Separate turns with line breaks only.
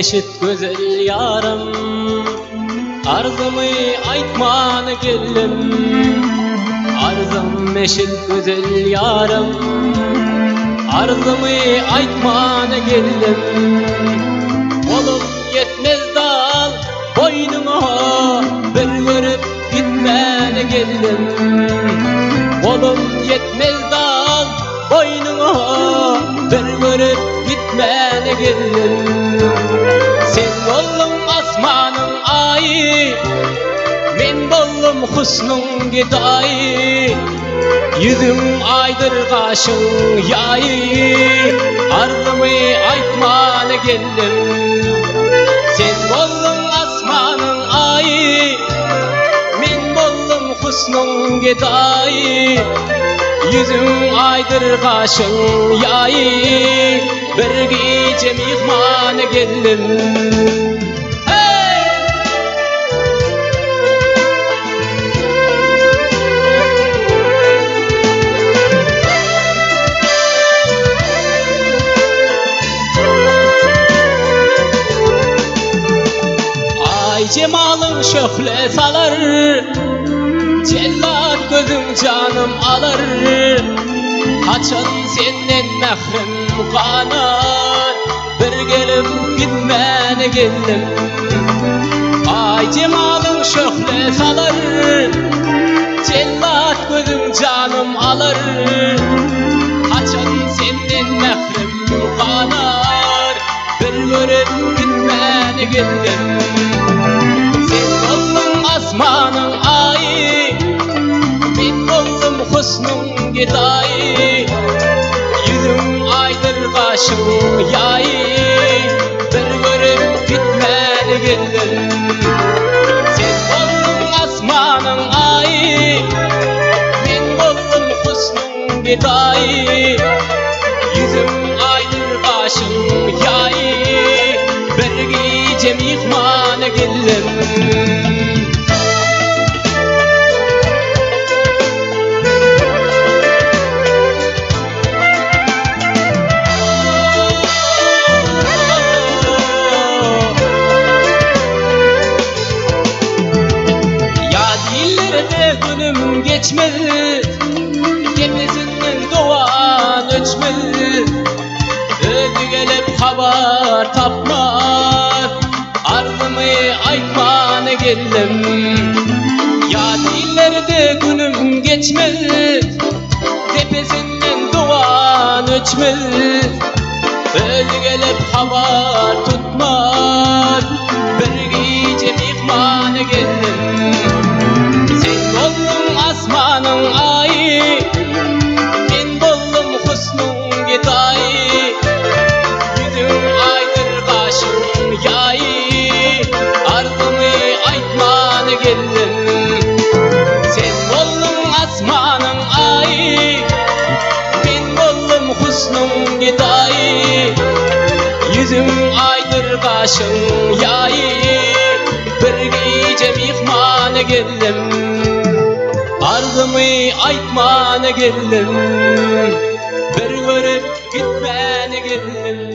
eşit gözel ýarym, Arzymy aýtmana geldim. Arzym eşit gözel ýarym, Arzymy aýtmana geldim. Golum ýetmez dal boýnuňa, Bir görüp gitmäne geldim. Golum ýetmez dal boýnuňa, Bir görüp gitmäne geldim. Sen bolduň asmanyň aýy, Men boldum husnuň gedaýy. Ýüzüň aýdyr gaşyň ýaýy, Arzymy aýtmana geldim. Sen bolduň asmanyň aýy, Men boldum husnuň gedaýy. Ýüzüň aýdyr gaşyň ýaýy, Bir gije myhmana geldim. Ay jemalyň şöhle salar, Jellat gözüň janym alar. Haçan senden mährim ganar, Bir gelip gitmäne geldim. Ay jemalyň şöhle salar, Jellat gözüň janym alar. Haçan senden mährim ganar, Bir görüp gitmäne geldim. Sen bolduň asmanyň aýy, Men boldum husnuň gedaýy. Ýüzüň aýdyr gaşyň ýaýy, Bir görüp gitmäne geldim. Sen bolduň asmanyň aýy, Men boldum husnuň gedaýy. Ýüzüň aýdyr gaşyň ýaýy, Bir gije myhmana geldim. Ýat illerde günüm geçmez, Depesinden dogan öçmez. Özi gelip habar tapmaz, Arzymy aýtmana geldim. Ýat illerde günüm geçmez, Depesinden dogan öçmez. Özi gelip habar tutmaz, Bir gije myhmana geldim. Sen bolduň asmanyň aýy, Men boldum husnuň gedaýy. Ýüzüň aýdyr gaşyň ýaýy, Arzymy aýtmana geldim. Sen bolduň asmanyň aýy, Men boldum husnuň gedaýy. Ýüzüň aýdyr gaşyň ýaýy, Bir gije myhmana geldim. Arzymy aýtmana geldim. Bir görüp gitmäne geldim.